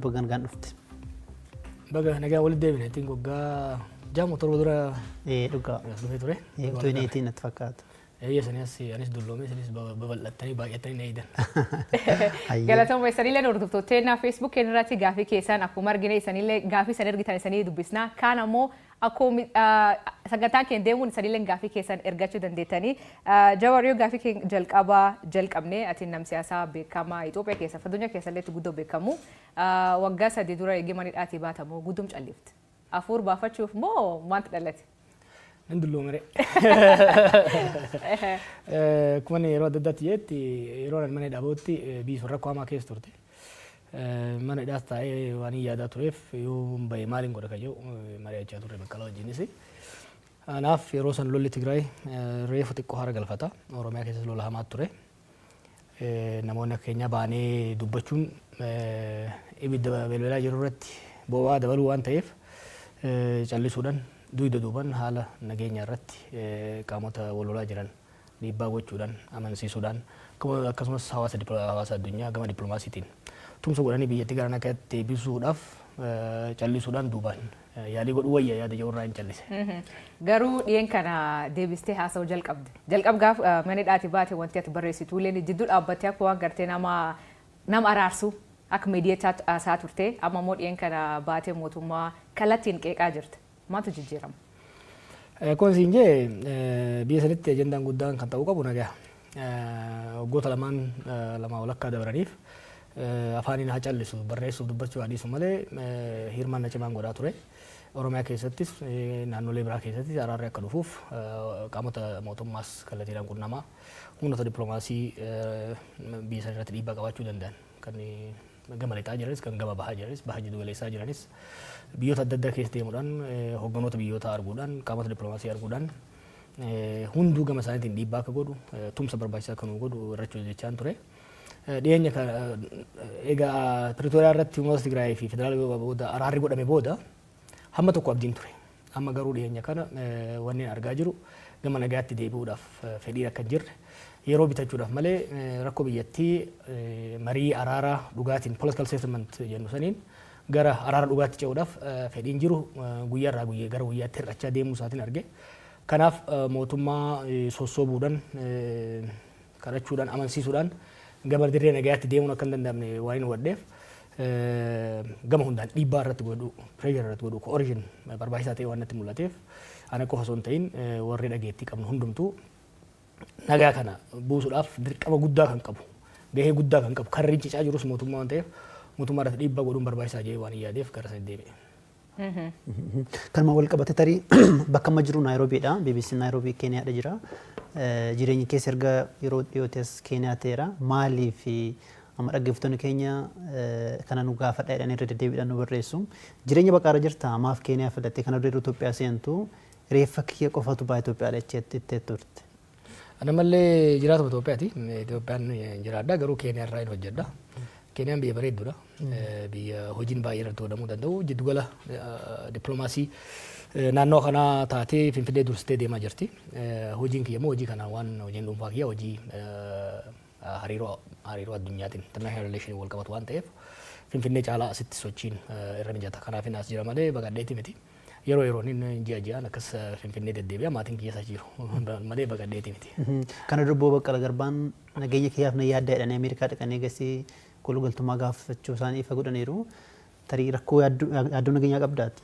Baga nagaan dhufte. Baga nagaa walitti deebine. Ittiin waggaa 6 7 dura Dhugaa. as dhufee ture. 2018 natti fakkaata. Eeyya, sanii as anis dulloomee, isinis babal'attanii baay'attanii na eeydan. Galatooma. Isanillee hordoftoota Facebook irratti gaafii keessan akkuma argine, isanillee gaafii isan ergitan isanii dubbisna. Kaan ammoo akkuma sagantaan keenya deemuun isanillee gaafii keessan ergachuu dandeettanii. Jawar, yoo gaafii keenya jalqabaa jalqabne, ati nam siyaasaa beekamaa Itoophiyaa keessa, addunyaa keessa illee guddoo beekamu. Waggaa 3 dura eegee manidhaatii baatamu guddum callifte. Afuur baafachuuf moo maaltu dhalate? Nan dulloomere. Akkuma inni yeroo adda addaatti jedhetti, yeroo ani mana hidhaa ba'utti biyyi sun rakkoo hamaa keessa turte. Mana hidhaas taa'ee waan hin yaadaa tureef, yoo ba'e maaliin godha kan jedhu mari'achaa turre Baqqalaa wajjinis. Kanaaf yeroo san lolli Tigraay reefu xiqqoo hara galfata. Oromiyaa keessas lola hamaa ture. Namoonni akka keenyaa baanee dubbachuun ibidda belbelaa jiru irratti boba'aa dabaluu waan ta'eef, callisuudhaan dugda duuban haala nageenya irratti qaamota wal lolaa jiran dhiibbaa gochuudhaan, amansiisuudhaan, akkasumas hawaasa addunyaa gama dippiloomaasiitiin tumsa godhanii biyyattii gara nagaatti deebisuudhaaf callisuudhaan duubaan yaalii godhuu wayya yaada jedhu irraa hin callise. Garuu dhiyeen kana deebistee haasa'uu jalqabde. Jalqab gaaf mana hidhaatii baate wanti ati barreessitu illee jidduu dhaabbattee akka waan gartee nama araarsu akka miidiyaa haasaa turte. Amma immoo dhiyeen kana baatee mootummaa kallattiin qeeqaa jirta. Maaltu jijjiirama? Akkuma siin jee, biyya sanitti ajandaan guddaan kan ta'uu qabu nagaa. Waggoota lamaan lamaa walakkaa dabraniif afaaniin haa callisu, barreessuuf dubbachuu haa dhiisu malee, hirmaannaa cimaan godhaa ture. Oromiyaa keessattis naannolee biraa keessattis araarri akka dhufuuf qaamota mootummaas kallattiidhaan qunnamaa, humnoota dippiloomaasii biyya sana irratti dhiibbaa qabaachuu danda'an kan gama lixaa jiranis, kan gama bahaa jiranis, baha jiddu galeessaa jiranis, biyyoota adda addaa keessa deemuudhaan, hogganoota biyyoota arguudhaan, qaamota dippiloomaasii arguudhaan, hunduu gama isaaniitiin dhiibbaa akka godhu, tumsa barbaachisaa akka nu godhu irratti hojjechaan ture. Dhiyeenya egaa Pretoria irratti uummata Tigraay fi federaala booda araarri godhame booda hamma tokko abdiin ture. Amma garuu dhiyeenya kana wanni argaa jiru gama nagaatti deebi'uudhaaf fedhiin akka hin jirre, yeroo bitachuudhaaf malee rakkoo biyyattii marii araaraa dhugaatiin, political settlement jennu saniin, gara araara dhugaatti ce'uudhaaf fedhiin jiru guyyaarraa guyyaa gara guyyaatti hir'achaa deemuu isaatiin arge. Kanaaf mootummaa sossoobuudhaan, kadhachuudhaan, amansiisuudhaan gama dirree nagayaatti deemuun akka hin danda'amne waan hin hubadheef, gama hundaan dhiibbaa irratti godhu, pressure irratti godhu, coercion barbaachisaa ta'e waan natti mul'ateef, ana qofa osoo hin ta'in warri dhageettii qabnu hundumtuu nagaa kana buusuudhaaf dirqama guddaa kan qabu, gahee guddaa kan qabu, kan rincicaa jirus mootummaa waan ta'eef, mootummaa irratti dhiibbaa godhuun barbaachisaa jedhee waan hin yaadeef gara sanitti deebi'e. Kanuma wal qabate, tarii bakka amma jiru Naayiroobiidha. BBC Naayiroobii Keeniyaadha jira. Jireenyi keessa erga yeroo dhiyootti as Keeniyaa ta'eera. Maaliif amma dhaggeeffattoonni keenya kana nu gaafadha jedhanii irra deddeebiidhaan nu barreessu. Jireenya baqaarra jirta, maaf Keeniyaa filatte? Kana dura Itoophiyaa seentu reeffa kiyya qofatu ba'a Itoophiyaadha jettee turte. Ana mallee jiraatuma Itoophiyaati. Itoophiyaan jiraadha, garuu Keeniyaa irraa hin hojjedha. Keeniyaan biyya bareedduudha. Biyya hojiin baay'ee irratti godhamuu danda'u. Jiddugala dippiloomaasii naannoo kanaa taatee Finfinnee dursitee deemaa jirti. Hojiin kiyya immoo hojii kana waan hojiin dhuunfaa kiyya hojii hariiroo addunyaatiin, international relation, wal qabatu waan ta'eef, Finfinnee caalaa asitti sochiin irra mijata. Kanaaf as jira malee baqadheeti miti. Yeroo yeroon inni ji'a ji'aan akkas Finfinnee deddeebi'a, maatiin kiyya isa jiru malee baqadheeti miti. Kana dura Obbo Baqqala Garbaan nageenya kiyyaaf na yaaddaa jedhanii Ameerikaa dhaqanii eegasii koolugaltummaa gaafachuu isaanii ifa godhaniiru. Tarii rakkoo yaaddoo nageenyaa qabdaati?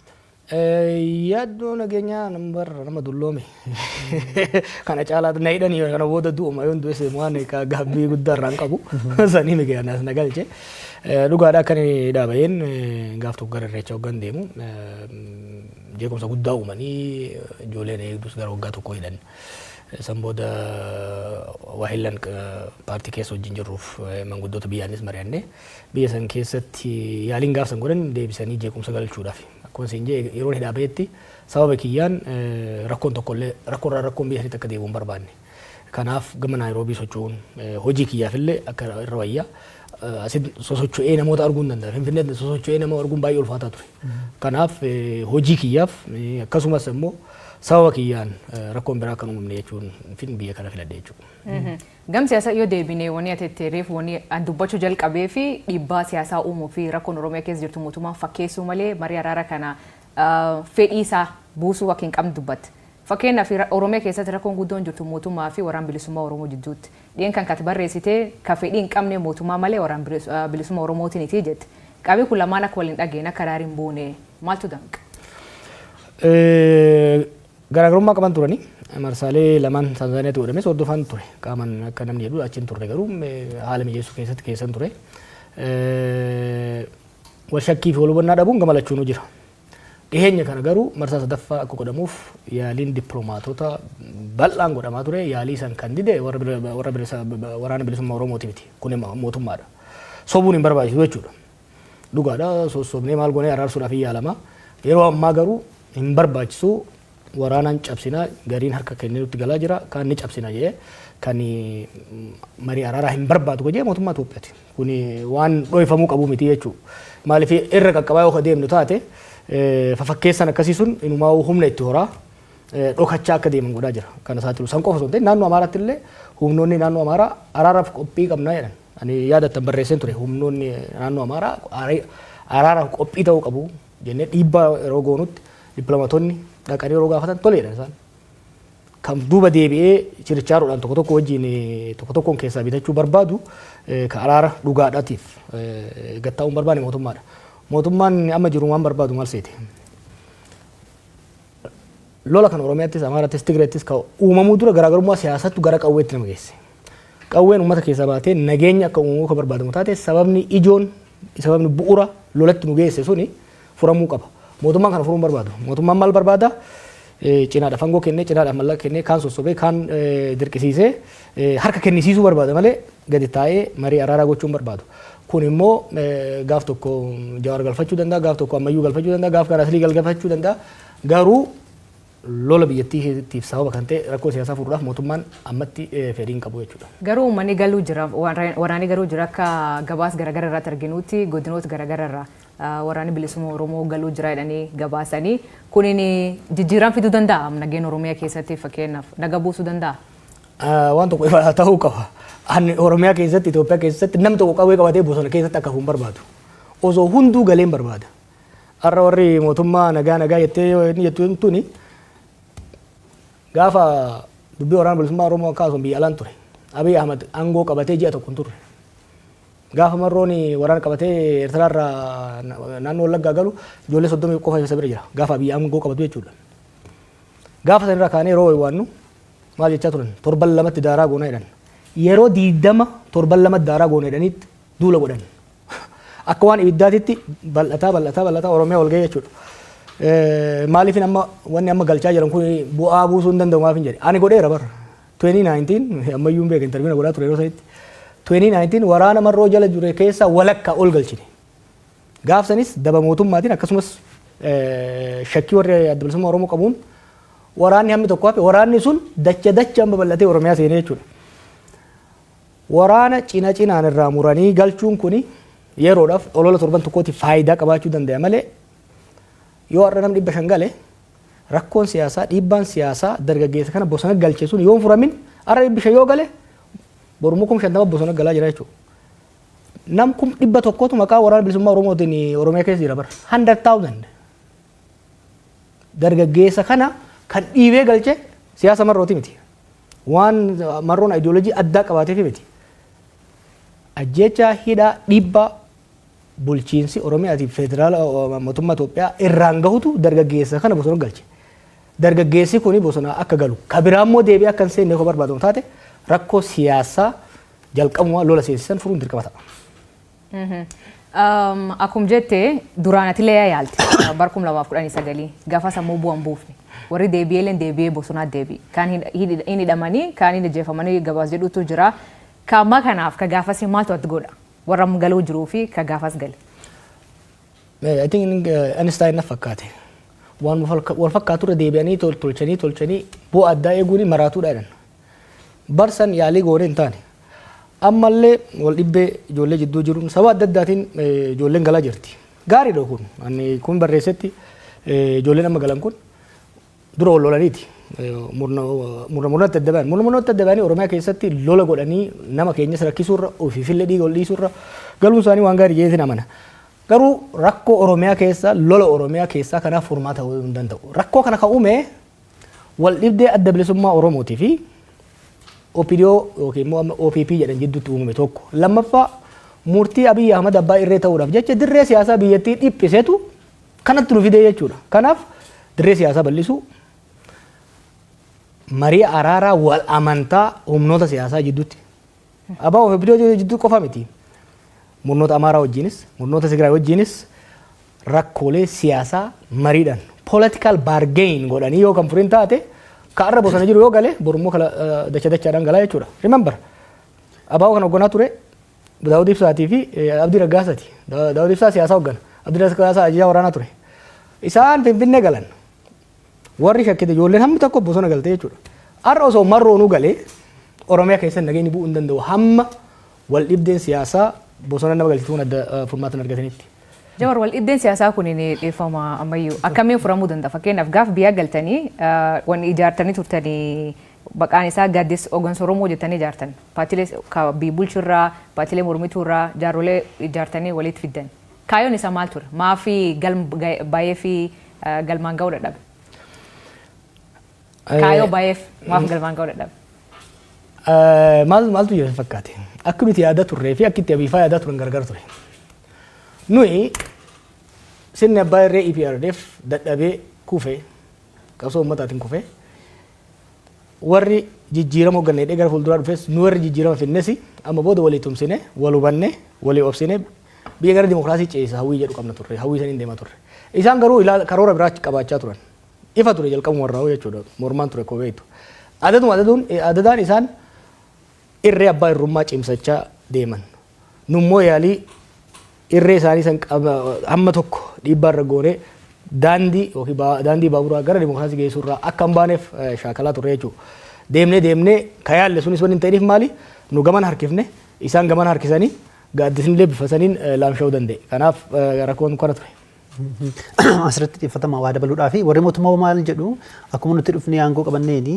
Yaaddoo nageenyaa nama dulloome kana caalaa na hidhanii kana booda du'uma, yoon du'es waan gaabbii guddaa irraa hin qabu, sanii miti anas na galche. Dhugaadha, akka inni dhaabayeen gaaf tokko gara Irreecha hoggan deemu jeequmsa guddaa uumanii ijoolleen eegdus gara waggaa tokko hidhan. San booda waa hillan paartii keessa wajjin jirruuf manguddoota biyyaanis mari'annee, biyya san keessatti yaaliin gaaf san godhan deebisanii jeequmsa galchuudhaaf. Akkuma isin jee, yeroon hidhaa bahetti sababa kiyyaan rakkoon tokkollee, rakkoorraa rakkoon biyya sanitti akka deebi'u hin barbaanne. Kanaaf gama Naayiroobii socho'uun hojii kiyyaafillee akka irra wayyaa. Asitti sosocho'ee namoota arguu hin danda'a. Finfinneetti sosocho'ee nama arguun baay'ee ulfaataa ture. Kanaaf hojii kiyyaaf, akkasumas immoo Sababa kiyyaan rakkoon biraa kan uumamne jechuun fin biyya kana filadhe jechuudha. Gam siyaasa yoo deebine, wanni ati itti reefu, wanni an dubbachuu jalqabee fi dhiibbaa siyaasaa uumuu fi rakkoon Oromiyaa keessa jirtu mootummaan fakkeessuu malee marii araara kana fedhii isaa buusuu akka hin qabne dubbatte. Fakkeenyaaf, Oromiyaa keessatti rakkoon guddoon jirtu mootummaa fi Waraana Bilisummaa Oromoo jidduutti. Dhiyen kan kati barreessitee ka fedhii hin qabne mootummaa malee Waraana Bilisummaa Oromootiin jette. Qaamni kun lamaan akka waliin dhageen akka araara hin buune maaltu danqa? Garaagarummaa qaban turani. Marsaalee lamaan Taanzaaniyaatti godhames hordofaan ture. Qaaman akka namni jedhu achiin turre, garuu haala mijeessuu keessatti keessan ture. Wal shakkii fi wal hubannaa dhabuun gama lachuunuu jira. Dhiheenya kana garuu marsaa sadaffaa akka godhamuuf yaaliin dippiloomaatota bal'aan godhamaa ture. Yaalii san kan dide warra Waraana Bilisummaa Oromooti miti. Kun mootummaadha. Sobuun hin barbaachisu jechuudha. Dhugaadha, sossobnee maal goonee araarsuudhaaf hin yaalama. Yeroo ammaa garuu hin barbaachisu. Waraanaan cabsina, gariin harka kennee nutti galaa jira, kaan ni cabsina jedhee kan marii araaraa hin barbaadu jedhee mootummaa Itoophiyaati. Kun waan dhoofamuu qabu miti jechuudha. Maaliif, irra qaqqabaa yoo deemnu taate, fafakkeessan akkasii sun inumaa humna itti horaa dhokachaa akka deeman godhaa jira. Kana saaxilu san qofa osoo hin ta'in, naannoo Amaaraatti illee humnoonni naannoo Amaaraa araaraaf qophii qabnaa jedhan. Ani yaadattan barreesseen ture, humnoonni naannoo Amaaraa araaraaf qophii ta'uu qabu jennee dhiibbaa yeroo goonutti, dippiloomaatonni dhaqanii yeroo gaafatan toleedha isaan. Kan duuba deebi'ee chirichaaroodhaan tokko tokko wajjin tokko tokkoon keessaa bitachuu barbaadu, ka araara dhugaadhaatiif gattaa'uun barbaade mootummaadha. Mootummaan amma jiru waan barbaadu maal seete? Lola kan Oromiyaattis, Amaarattis, Tigreettis kan uumamuu dura garaagarummaa siyaasattu gara qawweetti nama geesse. Qawween uummata keessaa baatee nageenya akka uumamu akka barbaadamu taate, sababni ijoon, sababni bu'uura lolatti nu geesse suni furamuu qaba. Mootummaan kana furuu hin barbaadu. Mootummaan maal barbaada? Cinaadhaaf aangoo kennee, cinaadhaaf mallaqa kennee, kaan sossobee, kaan dirqisiisee harka kennisiisuu barbaada malee gadi taa'ee marii araaraa gochuu hin barbaadu. Kun immoo gaaf tokko Jawaar galfachuu danda'a, gaaf tokko Ammayyuu galfachuu danda'a, gaaf kan Aslii galfachuu danda'a. Garuu lola biyyattiitiif sababa kan ta'e rakkoo siyaasaa furuudhaaf mootummaan ammatti fedhii hin qabu jechuudha. Garuu uummanni galuu jira, waraanni garuu jira. Akka gabaas garaagara irratti arginutti, godinoota garaagara irraa Waraanni Bilisummaa Oromoo galuu jira jedhanii gabaasanii, kunin jijjiirama fiduu danda'a nageenya Oromiyaa keessatti? Fakkeenyaaf, naga buusuu danda'a? Waan tokko ifa ta'uu qaba. Ani Oromiyaa keessatti, Itoophiyaa keessatti namni tokko qawwee qabatee bosona keessatti akka hafu hin barbaadu. Osoo hunduu galee hin barbaada. Har'a warri mootummaa nagaa nagaa jettee inni jettu tuni, gaafa dubbii Waraana Bilisummaa Oromoo akkasuma biyya alaan ture. Abiy Ahmad aangoo qabatee ji'a tokko hin turre. Gaafa Marroon waraana qabatee Eertiraarraa naannoo Wallaggaa galu, ijoollee 30 qofa isa bira jira. Gaafa Abiy aangoo qabatu jechuudha. Gaafa sanirraa kaanee yeroo waannu maal jechaa turan? Torban lamatti daaraa goona jedhan. Yeroo 20 torban lamatti daaraa goona jedhaniitti duula godhan. Akka waan ibiddaatitti bal'ataa bal'ataa bal'ataa Oromiyaa wal ga'ee jechuudha. Maaliif amma wanni amma galchaa jiran kun bu'aa buusuu hin danda'u maaf hin jedhe? Ani godheera bara. 2019 ammayyuu hin beekan, interview godhaa ture yeroo sanitti. 2019 waraana Marroo jala jure keessaa walakkaa ol galchine. Gaaf sanis daba mootummaatiin, akkasumas shakkii warri Adda Bilisummaa Oromoo qabuun waraanni hammi tokko hafe. Waraanni sun dacha dachaan babal'atee Oromiyaa seenee jechuudha. Waraana cina cinaan irraa muranii galchuun kuni yeroodhaaf olola torban tokkootiif faayidaa qabaachuu danda'a malee, yoo har'a namni 500 gale, rakkoon siyaasaa, dhiibbaan siyaasaa dargaggeessa kana bosona galche sun yoo hin furamin, har'a 500 yoo gale, borummoo 50,000 bosona galaa jira jechuudha. Nam 100,000tu maqaa Waraana Bilisummaa Oromootiin Oromiyaa keessa jira bara. 100,000. Dargaggeessa kana kan dhiibee galche siyaasa Marrooti miti. Waan Marroon ideoloojii addaa qabaateef miti. Ajjeechaa, hidhaa, dhiibbaa bulchiinsi Oromiyaatiif federaala mootummaa Itoophiyaa irraan gahutu dargaggeessa kana bosona galche. Dargaggeessi kuni bosona akka galu, ka biraa immoo deebi'ee akka hin seenne yoo barbaadamu taate, rakkoo siyaasaa jalqabumaa lola seensisan furuun dirqama ta'a. Akkuma jette, duraan atilee yaalte bara 2019, gaafas ammoo bu'aan buufne. Warri deebi'ee deebi'ee bosonaatti deebi'e. Kaan hin hidhamanii, kaan hin ajjeefamanii gabaas jedhutu jira. Ka ammaa kanaaf ka gaafas maaltu ati godha? Warra amma galuu jiruu fi ka gaafas gale. I think Einstein na fakkaate. Waan wal fakkaatu irra deebi'anii tolchanii tolchanii bu'aa addaa eeguun maraatuudha jedhan. Barsan yaalii goonee hin taane. Ammallee wal dhibbee ijoollee jidduu jiruun sababa adda addaatiin ijoolleen galaa jirti. Gaariidha kun. Ani kun barreessetti, ijoolleen amma galan kun Dura wal lolaniiti. Murna murnatti adda ba'an. Murna murnatti adda ba'anii Oromiyaa keessatti lola godhanii nama keenyas rakkisuurra, ofiifillee dhiiga ol dhiisuurra galuun isaanii waan gaarii jedheetiin amana. Garuu rakkoo Oromiyaa keessa, lola Oromiyaa keessaa kanaaf furmaata ta'uu hin danda'u. Rakkoo kana kan uume wal dhibdee Adda Bilisummaa Oromootii fi OPDO yookiin immoo amma OPP jedhan jidduutti uumame tokko. Lammaffaa, murtii Abiyyi Ahmad abbaa irree ta'uudhaaf jecha dirree siyaasaa biyyattii dhiphisetu kanatti nu fidee jechuudha. Kanaaf dirree siyaasaa bal'isuu, marii araaraa wal amantaa humnoota siyaasaa jidduutti. ABO fi OPDO jidduu qofa miti. Murnoota Amaaraa wajjinis, murnoota Tigraay wajjinis rakkoolee siyaasaa mariidhaan, political bargain godhanii yoo kan furin taate, ka arra bosona jiru yoo gale borummoo kala dacha dachaadhaan galaa jechuudha. Remember, ABO kan hoogganaa ture Daawud Ibsaatii fi Abdii Raggaasaati. Daawud Ibsaa siyaasaa hooggana. Abdii Raggaasaa ajajaa waraanaa ture. Isaan Finfinnee galan. Warri shakkite ijoolleen hammi tokko bosona galte jechuudha. Har'a osoo Marroonuu galee Oromiyaa keessa nageenyi bu'uu hin danda'u hamma wal dhibdeen siyaasaa bosona nama galchituun adda furmaata hin argatanitti. Jawar, wal dhibdeen siyaasaa kun ni dhiifama ammayyuu akkamiin furamuu danda'a? Fakkeenyaaf, gaaf biyya galtanii wanni ijaartanii turtanii maqaan isaa Gaaddisa Hooggansa Oromoo jettanii ijaartan. Paartiilee biyya bulchurraa, paartiilee mormituurraa jaarrolee ijaartanii walitti fiddan. Kaayyoon isaa maal ture? Maafi galma baay'ee fi galmaan ga'uu dadhabe? Kaayyoo baay'eef maaf galmaan ga'uu dadhabe? Maal maaltu jira fakkaate? Akka nuti yaada turree fi akka itti Abiifaa yaadaa turan gargar ture. Nuyi sirni abbaa irree EPRDF dadhabee kufe, qabsoo uummataatiin kufe, warri jijjiirama hoogganne hidhee gara fuulduraa dhufes, nu warri jijjiirama finnes amma booda walii tumsine, wal hubanne, walii obsine biyya gara dimokiraasii ceesisa hawwii jedhu qabna turre, hawwii saniin deemaa turre. Isaan garuu karoora biraa qabaachaa turan. Ifa ture jalqabuma irraa jechuudha, mormaan ture koo beektu. Adaduma adaduun adadaan isaan irree abbaa irrummaa cimsachaa deeman. Nummoo yaalii irree isaanii san hamma tokko dhiibbaa irra goonee daandii yookiin daandii baaburaa gara dimokiraasii geessuu irraa akka hin baaneef shaakalaa turre jechuudha. Deemnee deemnee ka yaalle sunis wanni hin ta'iniif maali? Nu gaman harkifne, isaan gaman harkisanii, gaaddisni bifa saniin laamsha'uu danda'e. Kanaaf rakkoon kana ture. Asirratti xiyyeeffatama waa dabaluudhaa fi warri mootummaa maal jedhu? Akkuma nuti dhufnee aangoo qabanneeni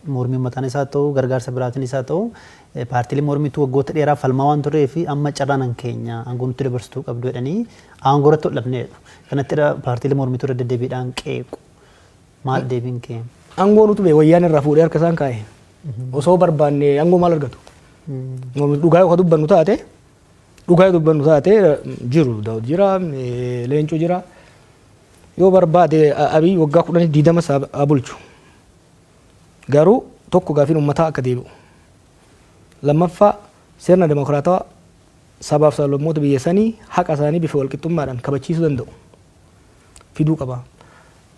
mormii uummataan isaa ta'u, gargaarsa biraatiin isaa ta'u, paartiilee mormituu waggoota dheeraa falmaa waan turee fi amma carraan keenya aangoo nutti dabarsituu qabdu jedhanii aangoo irratti ol dhabneedha. Kanatti paartiilee mormituu irra deddeebiidhaan qeequ. Maal deebiin kee? Aangoo nutu bee wayyaan irraa fuudhee harka isaan kaa'e. Osoo barbaanne aangoo maal argatu? Dhugaa yoo dubbannu taate, dhugaa yoo dubbannu taate, jiru Daawud jira, Leencoo jira. Yoo barbaade Abiy waggaa 10, 20 haa bulchu. Garuu tokko, gaafiin uummataa akka deebi'u. Lammaffaa, sirna dimokiraatawaa sabaaf sablammoota biyya sanii haqa isaanii bifa walqixxummaadhaan kabachiisuu danda'u fiduu qaba.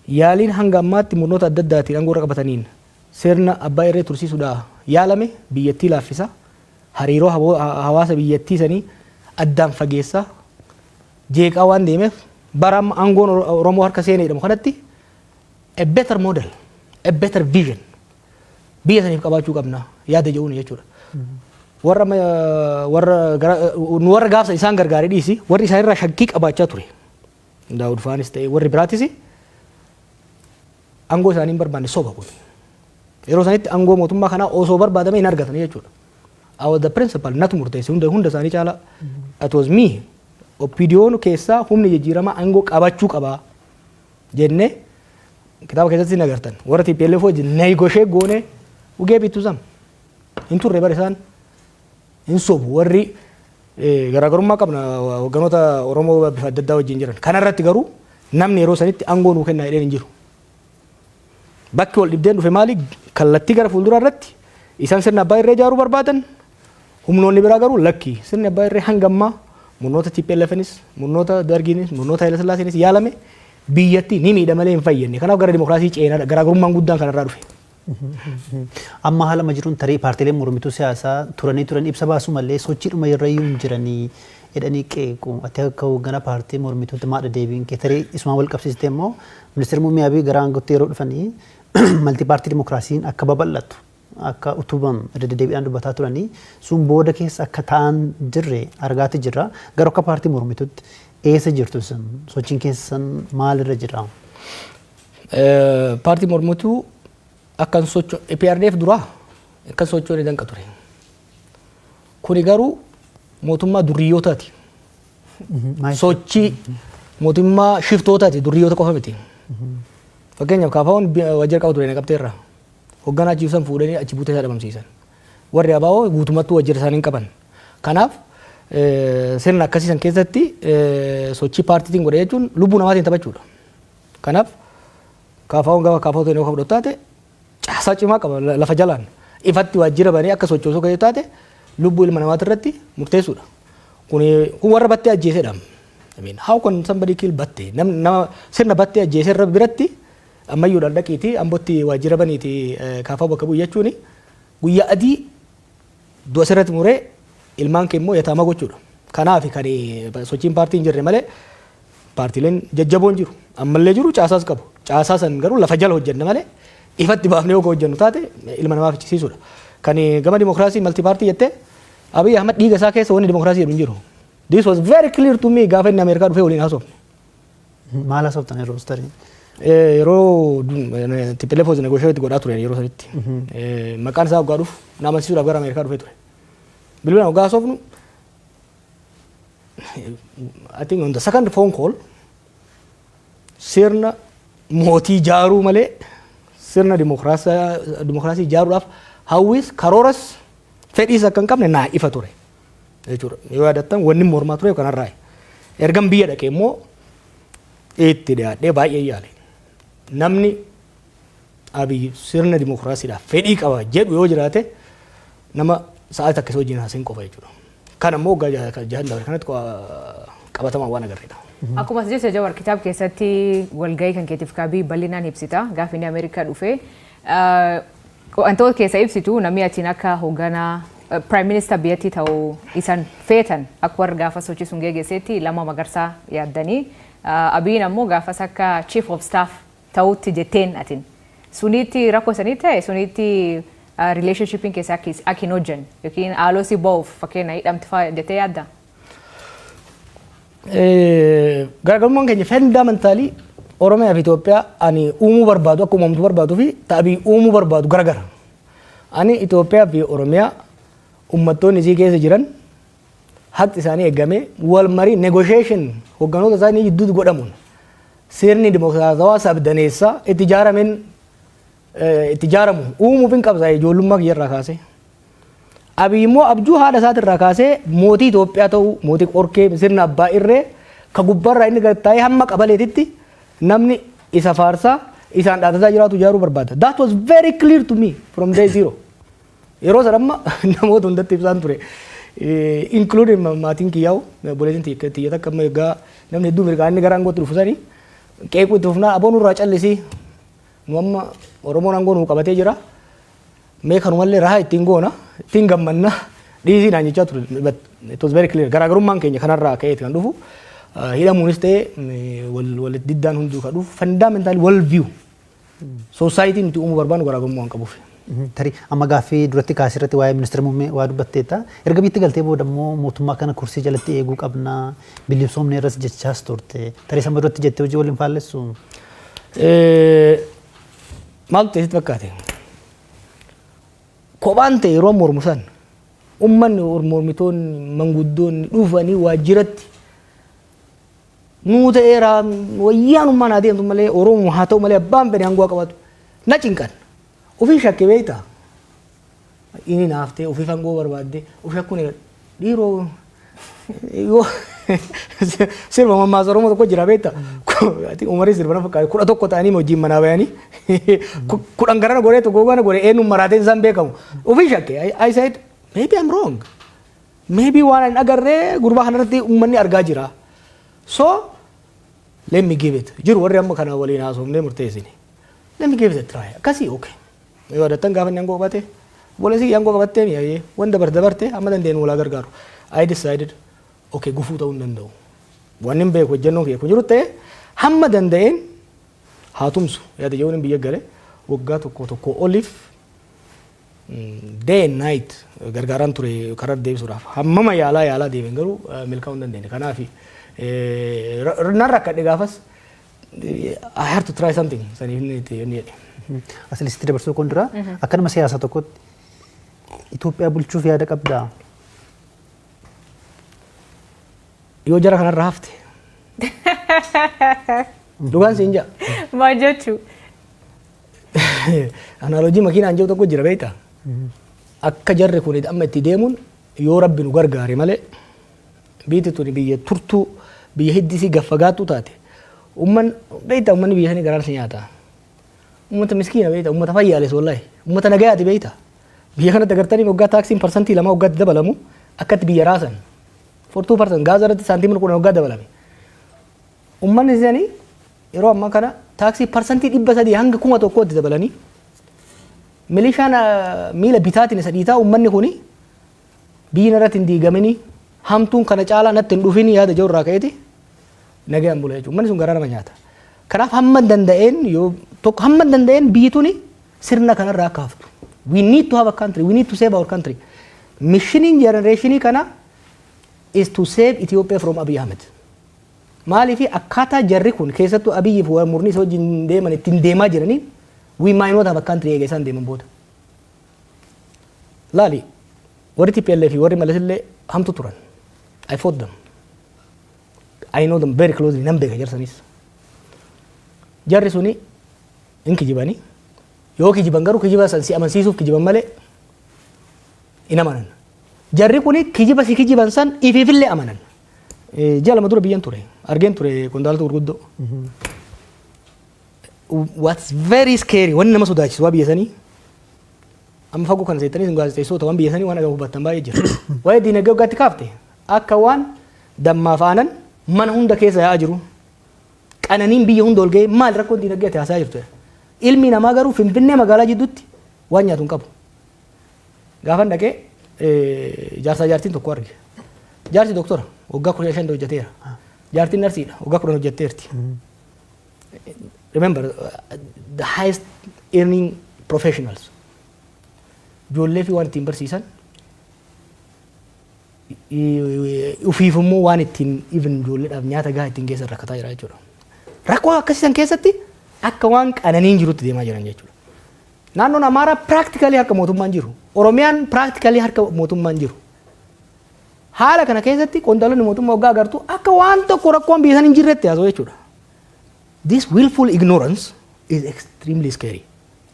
Yaaliin hanga ammaatti murnoota adda addaatiin aangoo irra qabataniin sirna abbaa irree tursiisuudhaa yaalame biyyattii laaffisa. Hariiroo hawaasa biyyattii sanii addaan fageessa, jeeqaa waan deemeef, bara amma aangoon Oromoo harka seenee jedhamu kanatti a better model, a better vision biyya saniif qabaachuu qabna yaada jedhuun jechuudha. Warra warra nu warra gaafsa isaan gargaaree dhiisi, warri isaan irraa shakkii qabaachaa ture. Daawud faanis ta'e warri biraatis aangoo isaanii hin barbaanne, soba kun. Yeroo sanitti aangoo mootummaa kanaa osoo barbaadame hin argatanii jechuudha. I was the principal, natu murteesse hunda hunda isaanii caala. It was me. OPDO'n keessaa humni jijjiiramaa aangoo qabachuu qabaa jennee kitaaba keessatti hin agartan. Warra TPLF wajjin negotiate goone, we gave it to them. Hin turre bara isaan hin sobu, warri garaagarummaa qabna hogganoota Oromoo bifa adda addaa wajjin jiran. Kanarratti garuu namni yeroo sanitti aangoo nuu kennaa jedheen hin jiru. Bakki wal dhibdeen dhufe maali? Kallattii gara fuulduraa irratti isaan sirna abbaa irree ijaaruu barbaadan, humnoonni biraa garuu lakki, sirni abbaa irree hanga ammaa murnoota TPLFnis, murnoota Dargiinis, murnoota Haile Sillaaseenis yaalame biyyattii ni miidha malee hin fayyadne. Kanaaf gara dimokiraasii ceenaa garaagarummaan guddaan kanarraa dhufe. Amma haala amma jiruun tarii paartiileen mormituu siyaasaa turanii turan ibsa baasuu malee sochiidhuma irra iyyuu hin jiranii jedhanii qeequ. Ati akka hoogganaa paartii mormituutti maadha deebiin kee? Tarii isumaan wal qabsiistee immoo ministeerri muummee Abiy gara aangootti yeroo dhufanii multi party dimokiraasiin akka babal'atu, akka utubamu irra deddeebiidhaan dubbataa turanii, sun booda keessa akka ta'an jirre argaati jirra. Garuu akka paartii mormituutti eessa jirtu isin? Sochiin keessan maalirra jira? Paartii mormituu akkan socho EPRDF duraa akkan sochoone danqa ture. Kuni garuu mootummaa durriyyootaati. Sochii mootummaa shiftootaati, durriyyoota qofa miti. Fakkeenyaaf, KFO'n waajjira qaba ture Naqamteerra. Hoogganaa achi ibsan fuudhanii achi buutee isaa dhabamsiisan. Warri ABO guutummattuu waajjira isaanii hin qaban. Kanaaf sirna akkasii san keessatti sochii paartiitiin godhe jechuun lubbuu namaatiin taphachuudha. Kanaaf KFO'n gama KFO ta'e yoo fudhatu taate, caasaa cimaa qaba lafa jalaan. Ifatti waajjira banee akka sochoosuu kan taate, lubbuu ilma namaati irratti murteessuudha. Kun warra Battee ajjeesedha. I mean, how can somebody kill Battee? Nama sirna Battee ajjeese irra biratti ammayyuudhaan dhaqiitii Ambotti waajjira baniitii KFO bakka bu'u jechuun guyyaa adii du'a sirratti muree ilmaan kee immoo yataama gochuudha. Kanaaf kan sochiin paartii hin jirre malee paartiileen jajjaboon jiru. Ammallee jiru, caasaas qabu. Caasaa san garuu lafa jala hojjenna malee ifatti baafnee yoo hojjennu taate ilma namaa fichisiisuudha. Kan gama dimokiraasii multi party jettee, Abiy Ahmad dhiiga isaa keessa wanni dimokiraasii jedhu hin jiru. This was very clear to me gaafa inni Ameerikaa dhufee waliin haasofne. Maal haasoftan yeroo tarii? Yeroo TPLF was negotiate godhaa ture yeroo sanitti. Maqaan isaa waggaa dhufu na amansiisuudhaaf gara Ameerikaa dhufee ture. Bilbilaan waggaa haasofnu, I think on the second phone call, sirna mootii jaaruu malee sirna dimokiraasii ijaaruudhaaf hawwis, karooras, fedhiis akka hin qabne naa ifa ture jechuudha. Yoo yaadattan, wanni mormaa ture kanarraa. Ergan biyya dhaqee immoo itti dhiyaadhee baay'ee yaale. Namni Abiy sirna dimokiraasiidhaaf fedhii qaba jedhu yoo jiraate, nama sa'aatii takka isa wajjin haasa'in qofa jechuudha. Kan ammoo waggaa 6 dabre kanatti qabatamaan waan agarreedha. Akkuma as jecha Jawar, kitaaba keessatti walgahii kan keetiif kaabii bal'inaan ibsita gaafa inni Ameerikaa dhufe. Wantoota keessa ibsitu, namni achiin akka hoogganaa prime minister biyyattii ta'uu isan feetan, akka warra gaafa sochii sun geggeessetti Lammaa Magarsaa yaaddanii, Abiyin ammoo gaafas akka chief of staff ta'utti jetteen atin. Sunitti rakkoo sanii ta'e, sunitti relationshipiin keessa akka hin hojjenne yookiin haaloo si ba'uuf fakkeenya hidhamti fa'aa jettee yaadda? Garaagarummaan keenya fundamentally Oromiyaa fi Itoophiyaa ani uumuu barbaadu, akka uumamtu barbaaduu fi ta'abii uumuu barbaadu garagara. Ani Itoophiyaa fi Oromiyaa uummattoonni isii keessa jiran haqi isaanii eegamee, wal marii, negotiation hogganoota isaanii gidduutti godhamuun, sirni dimokiraatawaa sabdaneessaa itti ijaarameen itti ijaaramu uumuuf hin qabsa ijoollummaa kiyyarraa kaasee. Abiy immoo abjuu haadha isaatirraa kaasee mootii Itoophiyaa ta'uu, mootii qorkee, sirna abbaa irree ka gubbaarraa inni gad taa'ee hamma qabaleetitti namni isa faarsaa isaan dhaadataa jiraatu ijaaruu barbaada. That was very clear to me from day zero. Yeroo sana amma namoota hundatti ibsaan ture. Including maatiin kiyyaa'u, obboleettiin tiyya takka amma egaa namni hedduu mirgaa inni gara aangootti dhufu sanii qeequu itti fufnaa, aboon nurraa callisii, nu amma Oromoon aangoo nuu qabatee jira. Mee kanumallee rahaa ittiin goona, ittiin gammanna, dhiisii naan jechaa ture. But it was very clear. Garaagarummaan keenya kanarraa ka'eeti kan dhufu. Hidhamuunis ta'e wal diddaan hunduu kan dhufu fundamentally world view. Society nuti uumuu barbaannu garaagarummaa waan qabuuf. Tarii amma gaaffii duratti kaasirratti waa'ee ministeera muummee waa dubbatteetta. Erga biitti galtee booda immoo mootummaa kana kursii jalatti eeguu qabna, bilisoomne irras jechaas turte. Tarii sama duratti jettee hojii waliin faallessu? Maaltu ta'e sitti fakkaate? Kophaan ta'e yeroo mormu san uummanni, mormitoonni, manguddoonni dhufanii waajjiratti nuu ta'eera, wayyaanummaan haa deemtu malee, Oromoo haa ta'u malee, abbaan fedhe aangoo qabatu na cinqan. Ofii shakke beektaa? Inni naaftee ofii aangoo barbaadde ofii shakkuun dhiiroo yoo sirba mammaasa Oromoo tokko jira beektaa? Umarii sirba na fakkaate, 11 ta'anii hojiin manaa bayanii 10 garana godhee tokko gana godhee eenyuun maraateen isaan beekamu. Ofii shakke. I said, "Maybe I'm wrong. Maybe waan hin agarree gurbaa kanarratti uummanni argaa jira. So let me give it." Jiru warri amma kana waliin haasofnee murteessine. Let me give it a try. Akkasii, okay. Yoo yaadattan, gaafa inni aangoo qabate, obboleessi aangoo qabattee mi'aayee wanta dabarte dabarte amma dandeenyu walaa gargaaru. I decided, okay, gufuu ta'uu hin danda'u. Wanni hin beeku hojjennoon kiyya kun jiru ta'e hamma danda'een haa tumsu yaada jedhuun biyya gale. Waggaa tokko tokko oliif day and night gargaaraan ture karaa deebisuudhaaf. Hammama yaalaa yaalaa deemen garuu milkaa'uu hin dandeenye. Kanaaf nan rakkadhe gaafas. I have to try something saniif inni itti inni jedhe. Asilitti dabarsuu kun dura, akka nama siyaasaa tokkotti Itoophiyaa bulchuuf yaada qabdaa? Yoo jara kanarra hafte. Dhugaan siin jaa. Maal jechuu? Analogy makiinaan jiru tokko jira, beektaa? Akka jarri kun amma itti deemuun, yoo Rabbi nu gargaare malee, biyyi tuni biyya turtuu, biyya hiddisii gaffagaattuu taate. Umman beektaa, ummanni biyya sanii garaan si nyaata. Ummata miskiina beektaa, ummata fayyaales, wallahi. Ummata nagayaati beektaa. Biyya kanatti agartanii, waggaa taaksiin 2% waggaatti dabalamu akkatti biyya raasan. For 2%, gaaza irratti saantiimni 10 waggaa dabalame. Ummanni isaanii yeroo ammaa kana taaksii 300% hanga 1000tti dabalanii, milishaan miila bitaatiin isa dhiitaa, ummanni kuni biyyi irratti hin diigamini, hamtuun kana caalaa natti hin dhufini yaada jiru irraa ka'eeti nagaan bula jechuudha. Ummanni sun garaa nama nyaata. Kanaaf hamma danda'een, yoo tokko hamma danda'een biyyi tuni sirna kanarraa akka haftu. We need to have a country. We need to save our country. Missioniin generationii kana is to save Ethiopia from Abiy Ahmed. Maaliif? Akkaataa jarri kun, keessattuu Abiyyi fi murni isa wajjin deeman ittiin deemaa jiranii, we might not have a country eega isaan deeman booda. Laali, warri TPLF fi warri Malas illee hamtu turan. I fought them. I know them very closely, nan beeka jarsanis. Jarri suni hin kijibanii, yoo kijiban garuu kijiba san si amansiisuuf kijiban malee hin amanan. Jarri kuni kijiba si kijiban san ifiifillee amanan. Ji'a 2 dura biyyan ture. Argeen ture qondaalota gurguddoo. What's very scary, wanni nama sodaachisu waa biyya sanii, amma fagoo kana seettanii sun gaazexeessota waan biyya sanii waan agamu hubattan baay'ee jira. Waa'ee diinagdee waggaatti kaafte, akka waan dammaaf aanan mana hunda keessa yaa'aa jiru. Qananiin biyya hunda ol ga'ee, maal rakkoon diinagdee ati haasaa jirtu? Ilmi namaa garuu Finfinnee magaalaa jidduutti waan nyaatu hin qabu. Gaafan dhaqee jaarsaa jaartiin tokko arge. Jaarsi doktora, waggaa 15 hojjeteera. Jaartiin narsiidha, waggaa 10 hojjetteerti. Remember, the highest earning professionals. Ijoollee fi waan ittiin barsiisan, ufiif immoo waan ittiin even ijoolleedhaaf nyaata gahaa ittiin geessan rakkataa jira jechuudha. Rakkoo akkasiisan keessatti akka waan qananiin jirutti deemaa jiran jechuudha. Naannoon Amaaraa practically harka mootummaan jiru. Oromiyaan practically harka mootummaan jiru. Haala kana keessatti qondaalonni mootummaa waggaa agartu akka waan tokko rakkoon biyya san hin jirretti haasa'u jechuudha. This willful ignorance is extremely scary.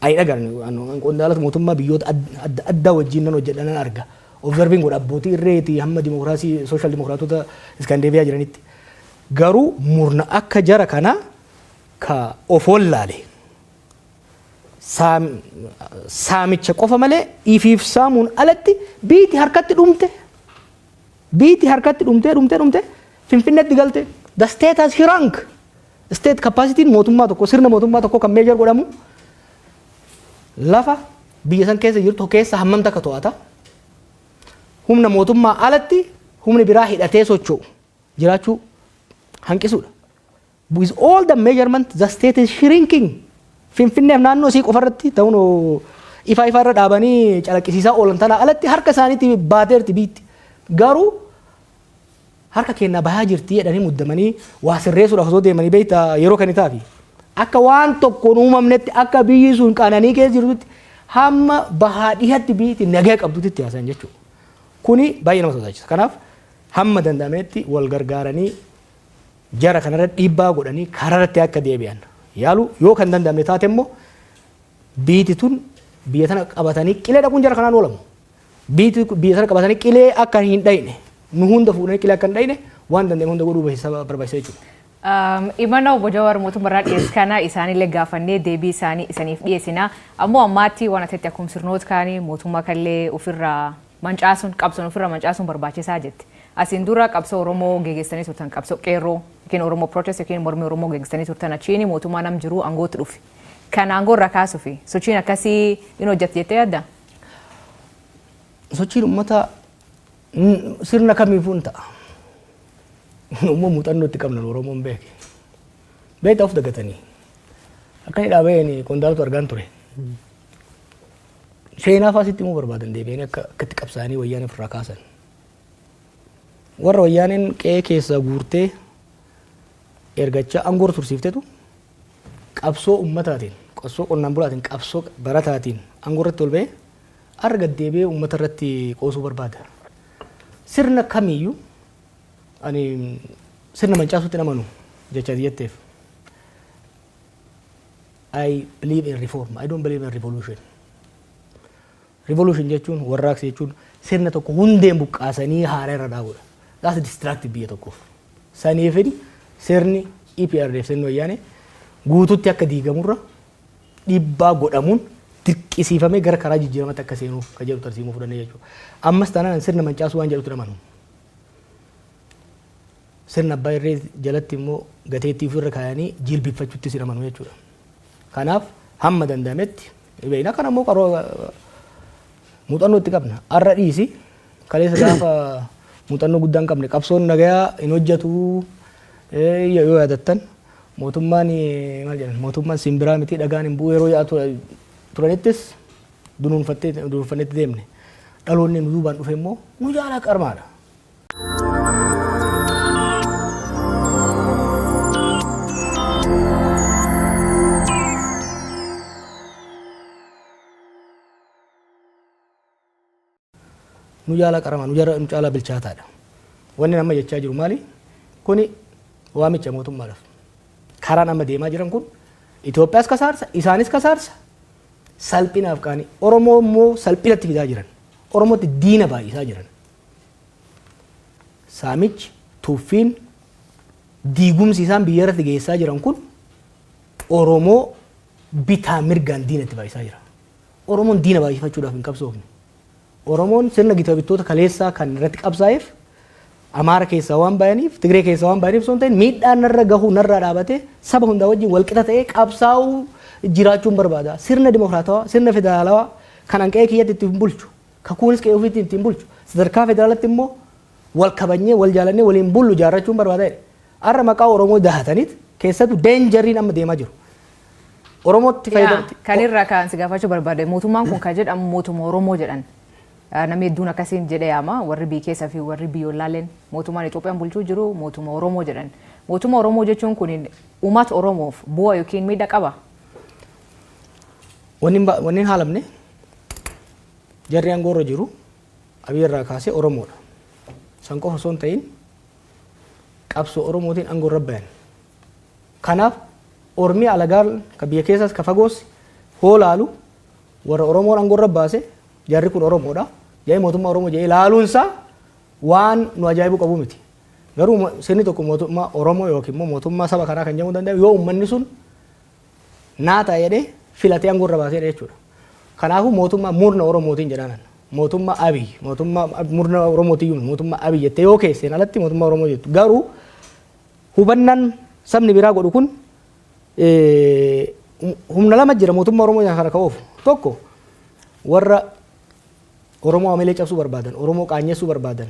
Ani dhagaan qondaalota mootummaa biyyoota adda addaa wajjin nan hojjedha, nan arga. Observing godha, abbootii irreetii hamma dimokiraasii social dimokiraatota Iskaandeeviyaa jiranitti. Garuu murna akka jara kanaa ka of wallaale, saamicha qofa malee ifiif saamuun alatti biiti harkatti dhumte, biiti harkatti dhumtee dhumtee dhumte Finfinneetti galte. The state has shrunk. State capacity mootummaa tokko, sirna mootummaa tokko kan measure godhamu lafa biyya san keessa jirtu keessa hammam takka to'ata, humna mootummaa alatti humni biraa hidhatee socho'u jiraachuu hanqisuudha. With all the measurement, the state is shrinking. Finfinneef naannoo isii qofarratti ta'uun ifa ifa irra dhaabanii calaqqisiisaa oolan tana alatti harka isaaniitti baateerti biitti. Garuu harka kennaa bahaa jirti jedhanii muddamanii waa sirreessuudhaaf osoo deemanii, beektaa, yeroo kan taafi. Akka waan tokkoon uumamnetti, akka biyyi sun qananii keessa jirtutti, hamma bahaa dhihatti biyyi nagaa qabdutti itti haasayan jechuudha. Kuni baay'ee nama sodaachisa. Kanaaf hamma danda'ametti wal gargaaranii jara kanarra dhiibbaa godhanii karaarratti akka deebi'an yaalu. Yoo kan danda'amne taate immoo, biiti tun biyya tana qabatanii qilee dhaquun jara kanaan oolamu. Biiti biyya tana qabatanii qilee akka hin dhayne, nu hunda fuudhanii qilee akka hin dhayne waan danda'ame hunda godhuu barbaachisa jechuudha. Imana obbo Jawaar mootummaarraa dhiyeessu kana isaanillee gaafannee deebii isaanii isaniif dhiyeessina. Ammoo ammaatti waan asitti akkuma sirnoota kaanii mootummaa kallee ofirraa mancaasuun, qabsoon ofirraa mancaasuun barbaachisaa jetti. Asiin dura qabsoo Oromoo geggeessanii turtan, qabsoo qeerroo yookiin Oromoo protest yookiin mormii Oromoo geggeessanii turtan, achiin mootummaa nam jiru aangootti dhufe. Kan aangoo irraa kaasuufi sochiin akkasii hin hojjette jettee yaadda? Sochiin uummataa sirna kamiifuu hin ta'a. Uumma muuxannoo itti qabna Oromoon beeke. Beektaa, of dagatanii. Akka inni dhaabeen qondaaltu argaan ture. Seenaa fa'aa sitti himuu barbaadan, deebi'anii akka akkatti qabsaa'anii wayyaanee ofirraa kaasan. Warra wayyaaneen qe'ee keessaa guurtee ergachaa aangoo tursiiftetu Qabsoo ummataatiin, qabsoo qonnaan bulaatiin, qabsoo barataatiin aangoo irratti ol ba'ee har'a gad deebi'ee uummata irratti qoosuu barbaada. Sirna kamiyyuu ani sirna mancaasuutti hin amanu jecha jetteef. I believe in reform. I don't believe in revolution. Revolution jechuun, warraaqsa jechuun, sirna tokko hundeen buqqaasanii haaraa irra dhaabuudha. That's destructive biyya tokkoof. Saniifin sirni EPRDF, sirni Wayyaanee guututti akka diigamurra dhiibbaa godhamuun dirqisiifamee gara karaa jijjiiramatti akka seenuuf kan jedhu tarsiimuu fudhannee jechuudha. Ammas taanaan sirna mancaasuu waan jedhutti amanu. Sirna abbaa irree jalatti immoo gateettii ofirra kaayanii jilbifachuutti si amanu jechuudha. Kanaaf hamma danda'ametti beekna, kana immoo qaroo muuxannoo itti qabna. Har'a dhiisi, kaleessa gaafa muuxannoo guddaa hin qabne qabsoon nagayaa hin hojjetu yoo yaadattan, mootummaan maal jedhan, mootummaan simbiraa miti, dhagaan hin bu'u yeroo yaa'u turanittis dunuunfattee dunuunfannetti deemne. Dhaloonni nu duubaan dhufe immoo nu jaalaa qarmaadha. Nu jaalaa qaramaa, nu caalaa bilchaataadha. Wanni nama jechaa jiru maali? Kuni waamicha mootummaadhaaf. Karaan amma deemaa jiran kun Itoophiyaas kasaarsa, isaanis kasaarsa. Salphinaaf qaanii. Oromoo immoo salphinatti fidaa jiran. Oromootti diina baay'isaa jiran. Saamichi, tuffiin, diigumsi isaan biyya irratti geessaa jiran kun Oromoo bitaa mirgaan diinatti baay'isaa jira. Oromoon diina baay'ifachuudhaaf hin qabsoofne. Oromoon sirna gita bittoota kaleessaa kan irratti qabsaa'eef Amaara keessaa waan bayaniif, Tigree keessaa waan bayaniif osoo hin ta'in, miidhaan narra gahuu narraa dhaabatee saba hundaa wajjin walqixa ta'ee qabsaa'uu jiraachuun barbaada. Sirna dimokiraatawaa, sirna federaalawaa kan an qe'ee kiyyatti ittiin bulchu, kakuunis qe'ee ofiitti ittiin bulchu, sadarkaa federaalatti immoo wal kabajnee, wal jaalannee waliin bullu ijaarrachuun barbaada jedhe. Har'a maqaa Oromoo dahataniit keessattuu dangeriin amma deemaa jiru. Oromootti fayyadamti. Kan irraa kan si gaafachuu barbaade, mootummaan kun kan jedhamu mootummaa Oromoo jedhan. Namni hedduun akkasiin jedhee yaama, warri biyya keessa fi warri biyyoolaaleen mootummaan Itoophiyaan bulchuu jiru mootummaa Oromoo jedhan. Mootummaa Oromoo jechuun kun uummata Oromoof bu'aa yookiin miidhaa qaba? Wanni hin haalamne, jarri aangoo irra jiru Abiy irraa kaasee Oromoodha. San qofa osoo hin ta'in qabsoo Oromootiin aangoo irra bayan. Kanaaf ormi alagaan ka biyya keessaas ka fagoos hoo laalu warra Oromoon aangoo irra baase, jarri kun Oromoodha. Jedhee mootummaa Oromoo jedhee laaluunsaa waan nu ajaa'ibuu qabu miti. Garuu sirni tokko mootummaa Oromoo yookiin immoo mootummaa saba kanaa kan jedhamuu danda'u yoo uummanni sun naa ta'a jedhee filatee aangoo irra baaseedha jechuudha. Kanaafuu mootummaa murna Oromootiin jedhaan. Mootummaa Abiy, mootummaa murna Oromootiyyuu mootummaa Abiy jettee yoo keesseen alatti mootummaa Oromoo jettu. Garuu hubannaan sabni biraa godhu kun humna lama jira mootummaa Oromoo kana ka'uuf. Tokko warra Oromoo hamilee cabsuu barbaadan, Oromoo qaanyessuu barbaadan,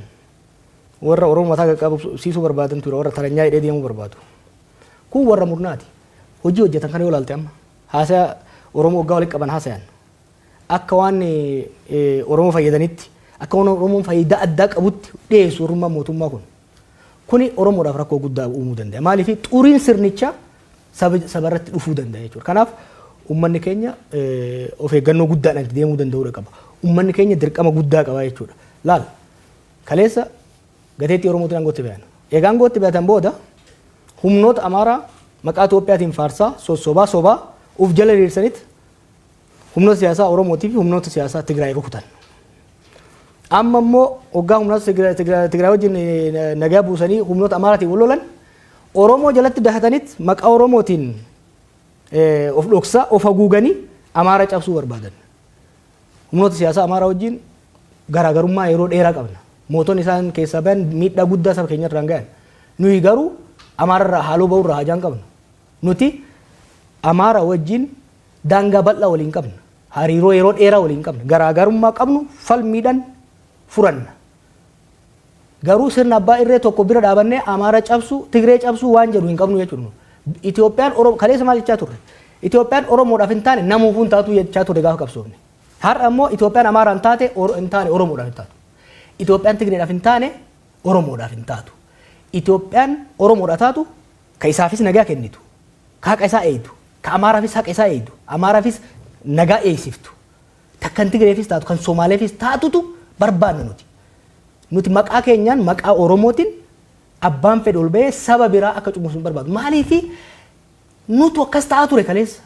warra Oromoo mataa qaqqabsiisuu barbaadan ture, warra taranyaa hidhee deemuu barbaadu. Kun warra murnaati. Hojii hojjetan kana yoo ilaalte, amma haasaya Oromoo waggaa walitti qaban haasayan akka waan Oromoo fayyadanitti, akka waan Oromoon faayidaa addaa qabutti dhiyeessu warrummaan mootummaa kun. Kuni Oromoodhaaf rakkoo guddaa uumuu danda'a. Maaliif? Xuriin sirnichaa saba irratti dhufuu danda'a jechuudha. Kanaaf uummanni keenya of eeggannoo guddaadhaan itti deemuu danda'uudha qaba. Uummanni keenya dirqama guddaa qaba jechuudha. Laal, kaleessa gateettii Oromootiin aangootti bayan. Egaa aangootti bayatan booda humnoota Amaaraa maqaa Itoophiyaatiin faarsaa sossobaa sobaa uf jala hiriirsanitti humnoota siyaasaa Oromootii fi humnoota siyaasaa Tigraay rukutan. Amma immoo waggaa humnoota Tigraay wajjin nagaa buusanii humnoota Amaaraatiin wal lolan, Oromoo jalatti dahatanitti maqaa Oromootiin of dhoksaa of haguuganii Amaara cabsuu barbaadan. Humnoota siyaasaa Amaaraa wajjin garaagarummaa yeroo dheeraa qabna. Mootonni isaan keessaa bayan miidhaa guddaa saba keenya irraan gahan. Nuyi garuu Amaararraa haaloo ba'uurraa hajaan qabnu. Nuti Amaara wajjin daangaa bal'aa waliin qabna. Hariiroo yeroo dheeraa waliin qabna. Garaagarummaa qabnu falmiidhaan furanna. Garuu sirna abbaa irree tokko bira dhaabannee Amaara cabsuu, Tigree cabsuu waan jedhu hin qabnu jechuudha. Itoophiyaan Oromoo kaleessa maal jechaa turre? Itoophiyaan Oromoodhaaf hin taane namuufuu hin taatu jechaa turre gaafa qabsoofne. Har'a immoo Itoophiyaan Amaaraan hin taate hin taane Oromoodhaaf hin taatu. Itoophiyaan Tigreedhaaf hin taane Oromoodhaaf hin taatu. Itoophiyaan Oromoodhaaf taatu, ka isaafis nagaa kennitu, ka haqa isaa eegdu, Ka Amaaraafis haqa isaa eegdu, Amaaraafis nagaa eegsiftu, kan Tigreefis taatu, kan Somaaleefis taatutu barbaanna nuti. Nuti maqaa keenyaan, maqaa Oromootiin abbaan fedhe ol bahee saba biraa akka cunqursu hin barbaadu. Maaliifi? Nutu akkas ta'aa ture kaleessa.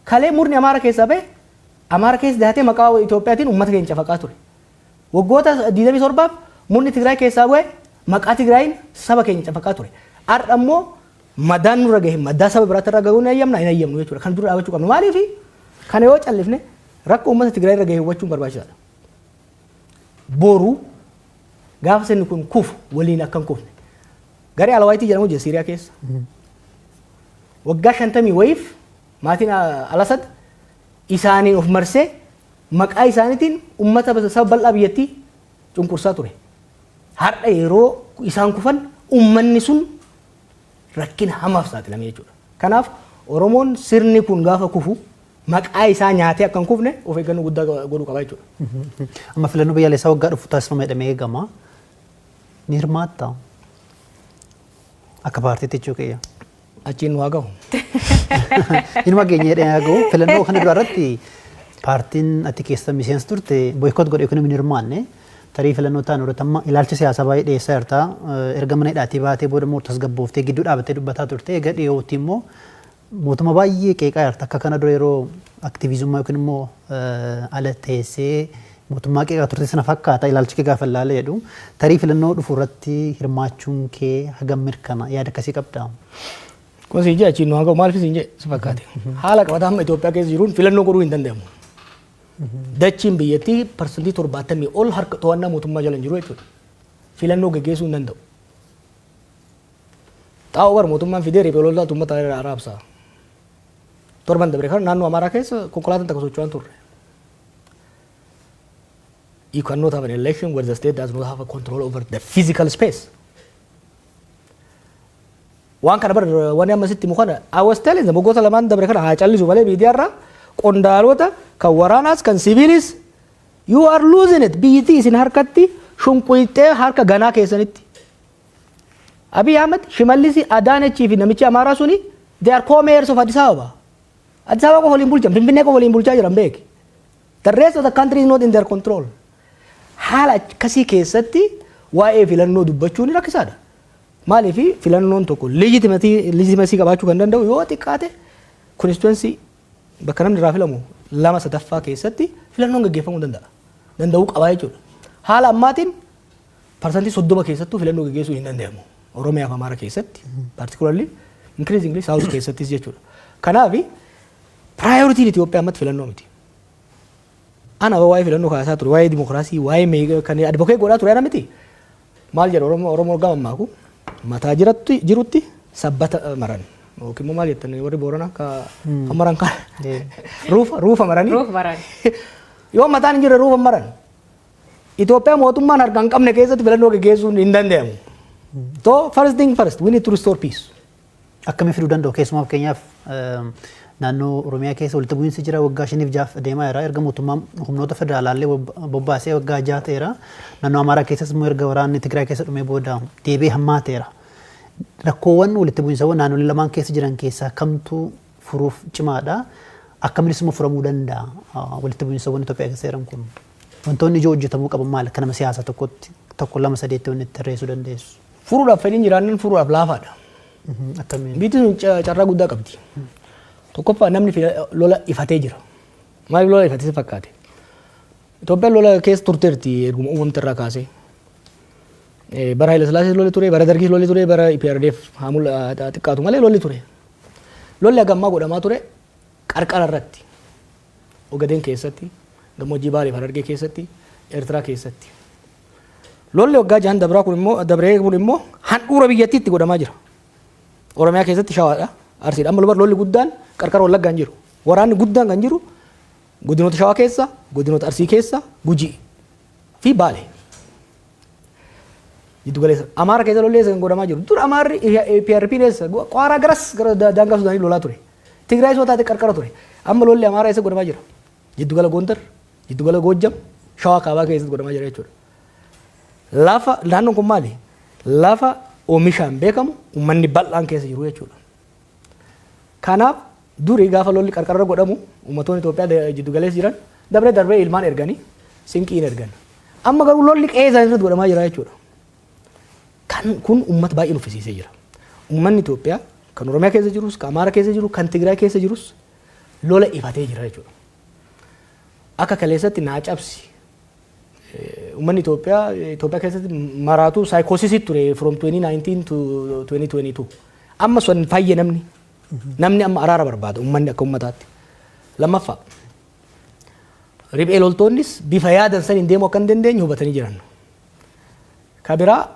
Kalee murni Amaara keessaa bahe Amaara keessa dahatee maqaa Itoophiyaatiin uummata keenya cafaqaa ture. Waggoota 27f murni Tigraay keessaa bahe maqaa Tigraayin saba keenya cafaqaa ture. Har'a immoo madaan nurra gahe madaa saba biraatti irra gahuu hin hayyamna, hin hayyamnu jechuudha. Kan dura dhaabachuu qabnu. Maaliifi? Kana yoo callifne rakkoo uummata Tigraay irra gahe hubachuun barbaachisaadha. Boru gaafa sirni kun kufu waliin akka hin kufne. Garee Alawaayitii jedhamu jira Siiriyaa keessa. Waggaa 50 wayiif maatiin Alasad isaaniin of marsee maqaa isaaniitiin uummata saba bal'aa biyyattii cunqursaa ture. Har'a yeroo isaan kufan uummanni sun rakkina hamaaf saaxilame jechuudha. Kanaaf Oromoon sirni kun gaafa kufu maqaa isaa nyaatee akka hin kufne of eeggannoo guddaa godhuu qaba jechuudha. Amma filannoo biyyaalessaa waggaa dhufu taasifama jedhamee eegama. Ni hirmaattaa? Akka paartiitti jechuu kiyya. Achiin nu haa gahu. Inuma keenya jedhee haa gahu. Filannoo kana dura irratti paartiin ati keessa miseensa turte boycott godhe yookiin hin hirmaanne. Tarii filannoo ta'an irratti amma ilaalcha siyaasaa baay'ee dhiyeessaa jirta. Erga mana hidhaatii baatee booda immoo tasgabbooftee gidduu dhaabattee dubbataa turte. Egaa dhiyootti immoo mootummaa baay'ee qeeqaa jirta. Akka kana dura yeroo aktiivizummaa yookiin immoo ala teessee mootummaa qeeqaa turte sana fakkaata ilaalchi kee gaafa ilaale jedhu. Tarii filannoo dhufu irratti hirmaachuun kee hagam mirkana, yaada akkasii qabdaa? Kun siin jee, achiin nu haa gahu. Maaliif siin jee si fakkaate? Haala qabataa amma Itoophiyaa keessa jiruun filannoo godhuu hin danda'amu. Dachiin biyyattii 70% ol harka to'annaa mootummaa jala hin jiru jechuudha. Filannoo gaggeessuu hin danda'u. Xaa'oo bar mootummaan fidee riphee loltoota uummata irraa raabsa. Torban dabre kana naannoo Amaaraa keessa konkolaataan takka socho'aa hin turre. You cannot have an election where the state does not have a control over the physical space. Waan kana bar wanni amma sitti himu kana I was telling them waggoota lamaan dabre kana haa callisu malee miidiyaarraa qondaalota kan waraanaas kan siviilis, you are losing it, biyyittii isin harkatti shunquyxee harka ganaa keessanitti. Abiy Ahmed, Shimallisi, Adaanechii fi namichi Amaaraa suni, they are co-mayors of Addis Ababa. Addis Ababa qofa waliin bulchan, Finfinnee qofa waliin bulchaa jiran beeki. The rest of the country is not in their control. Haala akkasii keessatti waa'ee filannoo dubbachuun rakkisaadha. Maaliif? Filannoon tokko legitimacy qabaachuu kan danda'u yoo xiqqaate constituency bakka namni irraa filamu lama sadaffaa keessatti filannoon gaggeeffamuu danda'a. Danda'uu qabaa jechuudha. Haala ammaatiin 30% keessattuu filannoo gaggeessuu hin danda'amu. Oromiyaa fi Amaara keessatti particularly, increasingly South keessattis jechuudha. Kanaaf priorityn Itoophiyaa ammatti filannoo miti. Ana waa'ee filannoo kaasaa ture, waa'ee dimokiraasii, waa'ee kan advocate godhaa ture ana miti. Maal jedha Oromoo? Oromoo gama ammaaku mataa jiratti jirutti sabbata maran yookiin immoo maal jettan warri Booranaa ka maran kan ruufa maranii. Ruufa maran. Yoo mataan hin jirre ruufa maran. Itoophiyaa mootummaan harka hin qabne keessatti filannoo gaggeessuun hin danda'amu. So first thing first, we need to restore peace. Akkamii fiduu danda'u? Keessumaa fakkeenyaaf naannoo Oromiyaa keessa walitti bu'iinsi jira, waggaa 5f 6f deemaa jira. Erga mootummaan humnoota federaalaallee bobbaasee waggaa 6 ta'eera. Naannoo Amaaraa keessas immoo erga waraanni Tigraay keessa dhumee booda deebi'ee hammaateera. Rakkoowwan walitti bu'iinsawwan naannolee lamaan keessa jiran keessaa kamtu furuuf cimaadha? Akkaminis immoo furamuu danda'a walitti bu'iinsawwan Itoophiyaa keessa jiran kun? Wantoonni ijoo hojjetamuu qaban maali? Akka nama siyaasaa tokkotti tokko, lama, sadeetti wanni itti tarreessuu dandeessu. Furuudhaaf fedhiin jiraannan furuudhaaf laafaadha. Akkamiin? Biyyi sun carraa guddaa qabdi. Tokkoffaa, namni lola ifatee jira. Maaliif lola ifatee si fakkaate? Itoophiyaan lola keessa turteerti erguma uumamte irraa kaasee. Bara Haile Sillaasee lolli ture, bara Dargii lolli ture, bara EPRDF haa xiqqaatu malee lolli ture. Lolli hagammaa godhamaa ture qarqara irratti. Ogadeen keessatti, gammoojjii Baalee fi Harargee keessatti, Eertiraa keessatti. Lolli waggaa 6n dabraa kun immoo dabree kun immoo handhuura biyyattiitti godhamaa jira. Oromiyaa keessatti Shawaadha, Arsiidha. Amma lolli guddaan qarqara Wallaggaa hin jiru. Waraanni guddaan kan jiru godinoota Shawaa keessa, godinoota Arsii keessa, Gujii fi Baale. Jiddu galeessa. Amaara keessa lolli eessa kan godhamaa jiru? Dur Amaarri PRP eessa? Qaaraa garas gara daangaa Sudaanii lolaa ture. Tigraay soo taate qarqara ture. Amma lolli Amaaraa eessa godhamaa jira? Jiddu gala Gondar, jiddu gala Goojjam, Shawaa kaabaa keessatti godhamaa jira jechuudha. Lafa naannoon kun maali? Lafa oomishaan beekamu, uummanni bal'aan keessa jiru jechuudha. Kanaaf Durii gaafa lolli qarqarra godhamu, uummattoonni Itoophiyaa jiddu galeessa jiran dabree darbee ilmaan erganii, sinqiin ergan. Amma garuu lolli qe'ee isaanii irratti godhamaa jira jechuudha. Kan kun uummata baay'ee nuffisiisee jira. Uummanni Itoophiyaa kan Oromiyaa keessa jirus, kan Amaara keessa jiru, kan Tigraay keessa jirus lola ifatee jira jechuudha. Akka kaleessatti naa cabsi. Uummanni Itoophiyaa Itoophiyaa keessatti maraatu psychosis ture from 2019 to 2022. Amma sun fayye namni. Namni amma araara barbaada, uummanni akka uummataatti. Lammaffaa, riphee loltoonnis bifa yaadan saniin deemuu akka hin dandeenye hubatanii jiran. Ka biraa,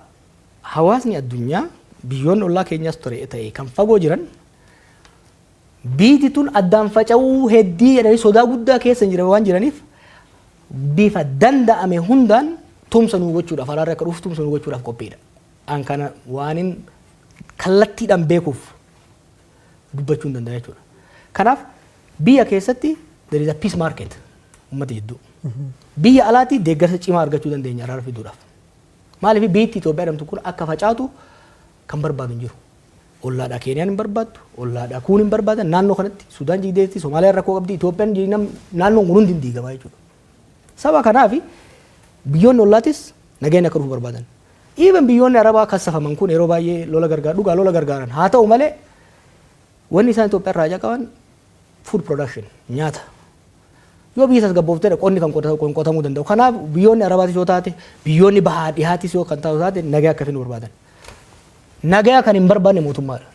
hawaasni addunyaa, biyyoonni ollaa keenyas ture ta'e kan fagoo jiran, biiti tun addaan faca'uu heddii jedhanii sodaa guddaa keessa hin jiran waan jiraniif, bifa danda'ame hundaan tumsa nuu gochuudhaaf, araarri akka dhufu tumsa nuu gochuudhaaf qophiidha. An kana waanin kallattiidhaan beekuuf dubbachuu hin danda'a jechuudha. Kanaaf biyya keessatti there is a peace market uummata jidduu. Biyya alaatti deeggarsa cimaa argachuu dandeenya araara fiduudhaaf. Maaliif? Biyyi Itoophiyaa jedhamtu kun akka facaatu kan barbaadu hin jiru. Ollaadhaa Keeniyaan hin barbaaddu, ollaadhaa kuun hin barbaadan, naannoo kanatti Sudaan jigdeetti, Somaaliyaan rakkoo qabdi, Itoophiyaan, naannoon kun hundi hin diigamaa jechuudha. Saba kanaaf biyyoonni ollaatis nageenya akka dhufu barbaadan. Even biyyoonni Arabaa kassafaman kun yeroo baay'ee lola gargaaru, dhugaa lola gargaaran. Haa ta'u malee, wanni isaan Itoophiyaa irraa qaban food production, nyaata. Yoo biyya tasgabboofteedha qonni kan qotamuu danda'u. Kanaaf biyyoonni Arabaatis yoo taate, biyyoonni bahaa dhihaatis yoo kan taatu taate, nagaa akka finu barbaadan. Nagaa kan hin barbaanne mootummaadha.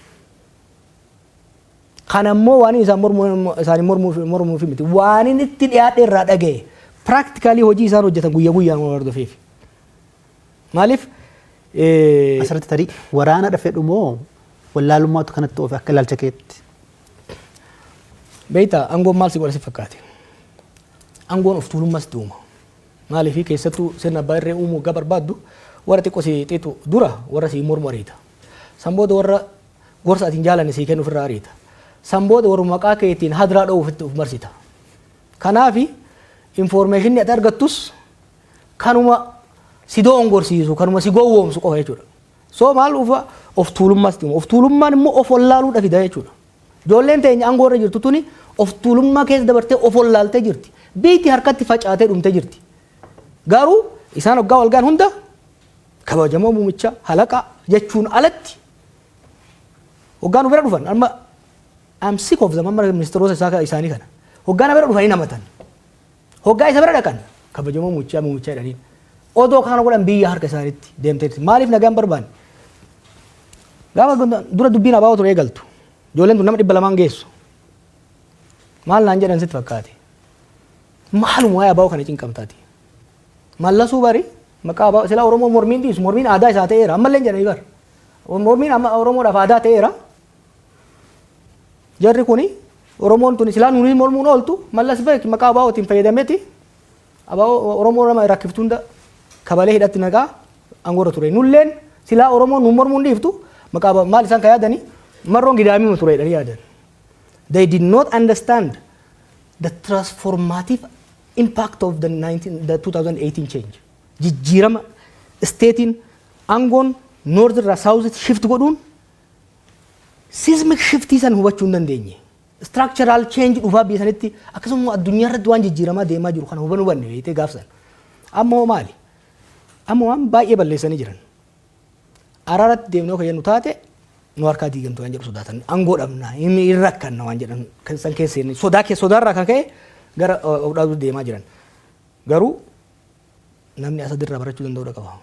Kan ammoo waan isaan mormuu isaanii mormuuf miti. Waan inni itti dhiyaadhe irraa dhaga'e, practically hojii isaan hojjetan guyyaa guyyaan waan hordofeef. Maaliif? Asirratti tarii waraana dhafedhu moo wallaalummaatu kanatti oofe akka ilaalcha keetti? Beektaa, aangoon maal si godha si fakkaate? Aangoon of tuulummaas itti uuma. Maaliif? Keessattuu sirna abbaa irree uumuu waggaa barbaaddu, warra xiqqoo si xiixu dura warra si mormu ariita. San booda warra gorsa ati hin jaalanne sii kennu ofirraa ariita. San booda warra maqaa keetiin hadiraa dha'uuf itti of marsita. Kanaafi informationni ati argattus kanuma si doongorsiisu, kanuma si gowwoomsu qofa jechuudha. So maal ufa, of tuulummaas itti uuma. Of tuulummaan immoo of wallaaluudha fida jechuudha. Ijoolleen teenya aangoo irra jirtu tuni of tuulummaa keessa dabartee of wallaaltee jirti. Biyyi harkatti facaatee dhumtee jirti. Garuu isaan hoggaa walgaan hunda kabajamoo muumicha halaqa jechuun alatti hoggaa nu bira dhufan, amma I'm sick of them, amma ministeerota isaa isaanii kana hoggaa na bira dhufanii namatan, hoggaa isa bira dhaqan kabajamoo muumichaa, muumichaa jedhaniin. Odoo kana godhan biyya harka isaaniitti deemteetti. Maaliif nagaan barbaanne? Gaafa dura dubbiin abaa'oo ture eegaltu, ijoolleen tun nama 200 geessu. Maal naan jedhan sitti fakkaate? Maaluma waa'ee abaa'oo kana cinqamtaati? Mallasuu bari maqaa abaa'oo silaa Oromoo mormiin dhiisu, mormiin aadaa isaa ta'eera ammallee jedhanii bar. Mormiin amma Oromoodhaaf aadaa ta'eera. Jarri kuni, Oromoon tuni silaa nuuni mormuun ooltu, Mallas beek maqaa abaa'ootiin fayyadameeti abaa'oo Oromoo nama rakkiftu hunda kabalee hidhatti naqaa aangoorra ture. Nulleen silaa Oromoon nu mormuun dhiiftu maqaa maal isaan ka yaadanii marroon gidaamii ture jedhanii yaadan. They did not understand the transformative impact of the, 19, the 2018 change. Jijjiirama stateiin aangoon north irraa south shift godhuun seismic shiftii san hubachuu hin dandeenye. Structural change dhufaa biyya sanitti, akkasuma addunyaa irratti waan jijjiiramaa deemaa jiru kana hubanuu hubanne beektee gaafsan. Amma hoo maali? Amma waan baay'ee balleessanii jiran. Araaratti deemnee kan jennu taate nu harkaa diigamtu waan jedhu sodaatan, aangoo dhabna, hin rakkanna waan jedhan kan san keessa sodaa keessa, sodaarraa kan ka'e gara of dhaabuutti deemaa jiran. Garuu namni asadirraa barachuu danda'uu qaba.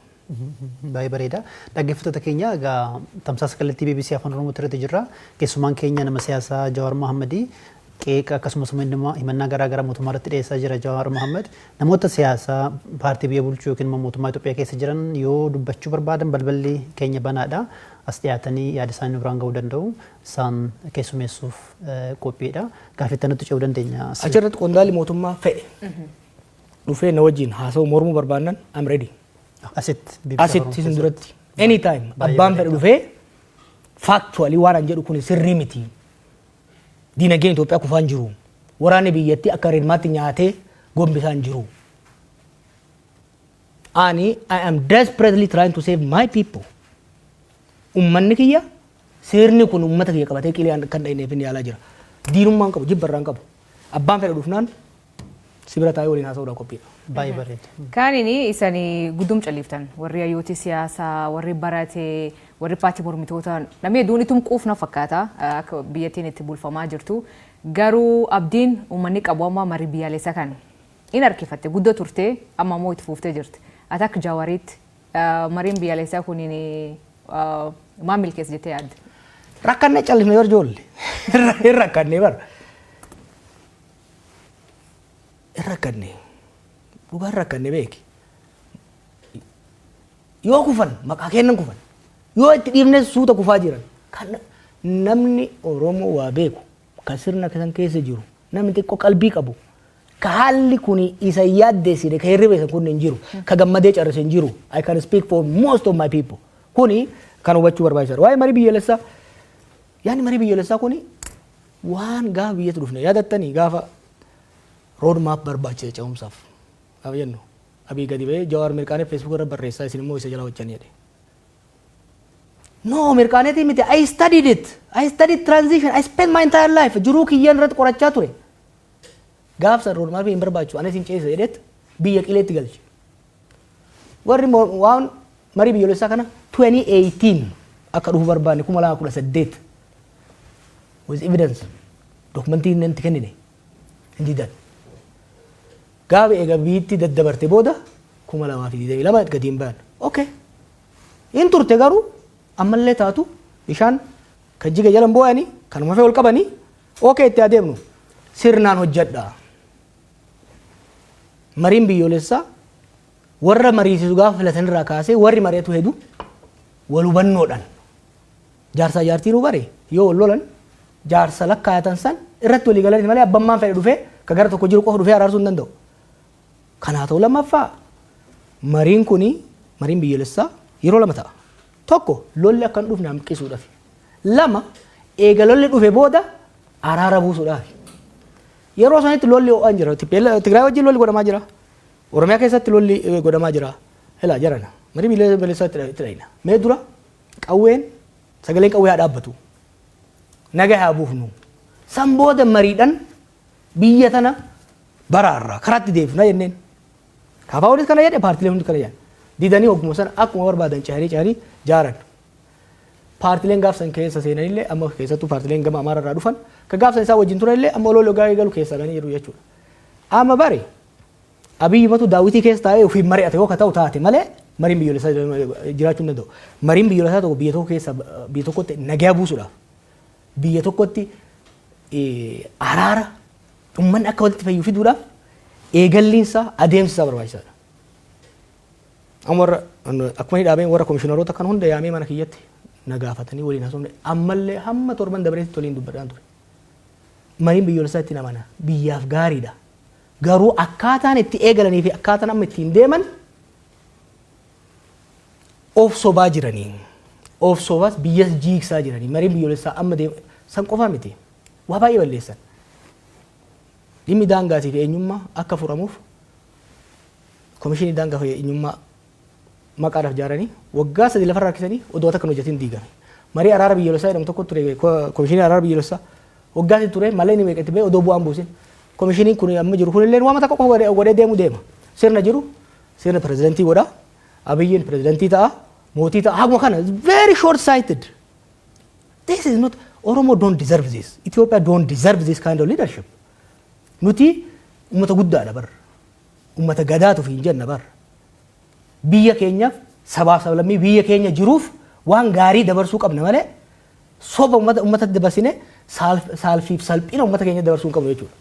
Baay'ee bareeda. Dhaggeeffattoota keenya, egaa tamsaasa kallattii BBC Afaan Oromoo irratti jirra. Keessumaan keenya nama siyaasaa Jawaar Mohammadii qeeqa akkasumas himannaa garaa garaa mootummaa irratti dhiyeessaa jira Jawaar Mohammad. Namoota siyaasaa paartii biyya bulchuu yookiin immoo mootummaa Itoophiyaa keessa jiran yoo dubbachuu barbaadan balballi keenya banaadha. As dhiyaatanii yaada isaanii biraan gahuu danda'u. Isaan keessummeessuuf qophiidha. Gaaffii nutti ce'uu dandeenya. Achirratti qondaalli mootummaa fedhe dhufee na wajjin haasa'u mormuu barbaannan, I'm ready. Asitti. Asitti isin duratti. Anytime abbaan fedhe dhufee factually waan an jedhu kun sirrii miti. Diinagdeen Itoophiyaa kufaan jiru. Waraanni biyyattii akka rirmaatti nyaatee gombisaan jiru. Ani I am desperately trying to save my people. Ummanni kiyya, sirni kun ummata kiyya qabatee qilee kan dhahineef inni yaalaa jira. Diinummaa hin qabu, jibba irraa hin qabu. Abbaan fedhe dhufnaan si bira taa'ee waliin haasa'uudhaaf qophiidha. Baay'ee bareeda. Kaanini isanii guddum calliftan, warri hayyooti siyaasaa, warri barate, warri paartii mormitoota, namni hedduun itum quufna fakkaata akka biyyattiin itti bulfamaa jirtu. Garuu abdiin uummanni qabu amma marii biyyaalessaa kan in harkifatte guddoo turte, amma immoo itti fuuftee jirti. Ati akka Jawaariitti mariin biyyaalessaa kuniin maal milkeessa jettee yaadde? Rakkannee callifne bar ijoollee. Hin rakkannee bar. Hin rakkanne. Dhugaan rakkanne beeki. Yoo kufan maqaa kennan kufan. Yoo itti dhiifne suuta kufaa jiran. Kan namni Oromoo waa beeku, kan sirna san keessa jiru, namni xiqqoo qalbii qabu, ka haalli kun isa yaaddeessine, ka hirriba isa kun hin jiru, ka gammadee carrise hin jiru. I can speak for most of my people. Kuni kan hubachuu barbaachisaadha. Waa'ee marii biyyoolessaa, yaadni marii biyyoolessaa kuni waan gaafa biyyatti dhufne yaadattanii, gaafa road map barbaachisa ce'umsaaf gaafa jennu, Abii gadi ba'ee "Jawaar mirqaanee Facebook irra barreessaa, isin immoo isa jala hojjanii" jedhe. No, mirqaaneetii miti. I studied it. I studied transition. I spent my entire life. Jiruu kiyyaan irratti qorachaa ture. Gaafsa road map hin barbaachisu. Anis hin ceesisa jedheet biyya qileetti galche. Warri waan marii biyyoolessaa kana 2018 akka dhufu barbaanne, 2018, with evidence, dokumentii inni itti kennine hin didan. Gaafa eega biyyatti daddabarte booda 2022 gadi hin bayan. Okay. In turte, garuu ammallee taatu bishaan kan jiga jalan boo'anii kanuma fee ol qabanii, okay, itti adeemnu sirnaan hojjedha. Mariin biyyoolessaa warra mariisisu gaafa filatan irraa kaasee warri mari'atu hedu wal hubannoodhaan, jaarsaa jaartiin bare yoo wal lolan jaarsa lakkaayatan san irratti walii galanii malee abbammaan fedhe dhufee ka gara tokko jiru qofa dhufee araarsuu hin danda'u. Kanaa ta'u, lammaffaa, mariin kuni, mariin biyyoolessaa yeroo lama ta'a. Tokko, lolli akka hin dhufne hanqisuudhaaf. Lama, eega lolli dhufe booda araara buusuudhaaf. Yeroo sanitti lolli ho'aan jira. Tigraay wajjin lolli godhamaa jira. Oromiyaa keessatti lolli godhamaa jira. Ilaa jarana. Marii biyyoolessaa itti dhayina. Mee dura qawween, sagaleen qawwee haa dhaabbatu. Naga haa buufnu. San booda mariidhaan biyya tana baraarraa karaatti deebifna jenneen. KFOnis kana jedhe, paartileen hundi kana jedhan. Didanii hogguma sana akkuma barbaadan cehanii cehanii jaaran. Paartileen gaafsan keessa seenanillee, amma keessattuu paartileen gama Amaara irraa dhufan ka gaafsan isaa wajjin turanillee, amma oloo logaa eegalu keessaa ganii jiru jechuudha. Amma bari Abiyyi matu daawwitii keessa taa'ee ofiin mari'ate yoo ka ta'u taate malee mariin biyyoolessaa jiraachuu hin danda'u. Mariin biyyoolessaa tokko biyya tokko keessa, biyya tokkotti nagaa buusuudhaaf, biyya tokkotti araara uummanni akka walitti fayyu fiduudhaaf eegalliinsaa, adeemsi isaa barbaachisaadha. Amma warra akkuma inni dhaabeen warra komishiinaroota kan hunda yaamee mana kiyyatti na gaafatanii waliin haasofne, ammallee hamma torban dabareetti waliin dubbadhaan ture. Mariin biyyoolessaa itti amana, biyyaaf gaariidha. Garuu akkaataan itti eegalanii fi akkaataan amma ittiin deeman of sobaa jiranii. Of sobaas biyyas jiigsaa jiranii. Mariin biyyoolessaa amma deema san qofaa miti. Waa baay'ee balleessan. Dhimmi daangaatii fi eenyummaa akka furamuuf komishinii daangaa fi eenyummaa maqaadhaaf ijaaranii waggaa 3 lafarra harkisanii odoo takka hin hojjetin diigame. Marii araara biyyoolessaa jedhamu tokko ture, komishinii araara biyyoolessaa waggaa 3 ture malee inni meeqa itti ba'e odoo bu'aan buusin. Komishiniin kun amma jiru kunillee waan takka qofa godhee deemu deema. Sirna jiru sirna pirezidantii godha. Abiyyiin pirezidantii ta'a. Mootii ta'a. Haguma kana very short sighted. This is not, Oromo don't deserve this. Ethiopia don't deserve this kind of leadership. Nuti uummata guddaadha bar. Uummata gadaatu hin jenna bar. Biyya keenyaaf, sabaaf sablammii biyya keenya jiruuf waan gaarii dabarsuu qabna malee soba uummata uummatatti dabarsine saalfiif salphina uummata keenya dabarsuu hin qabnu jechuudha.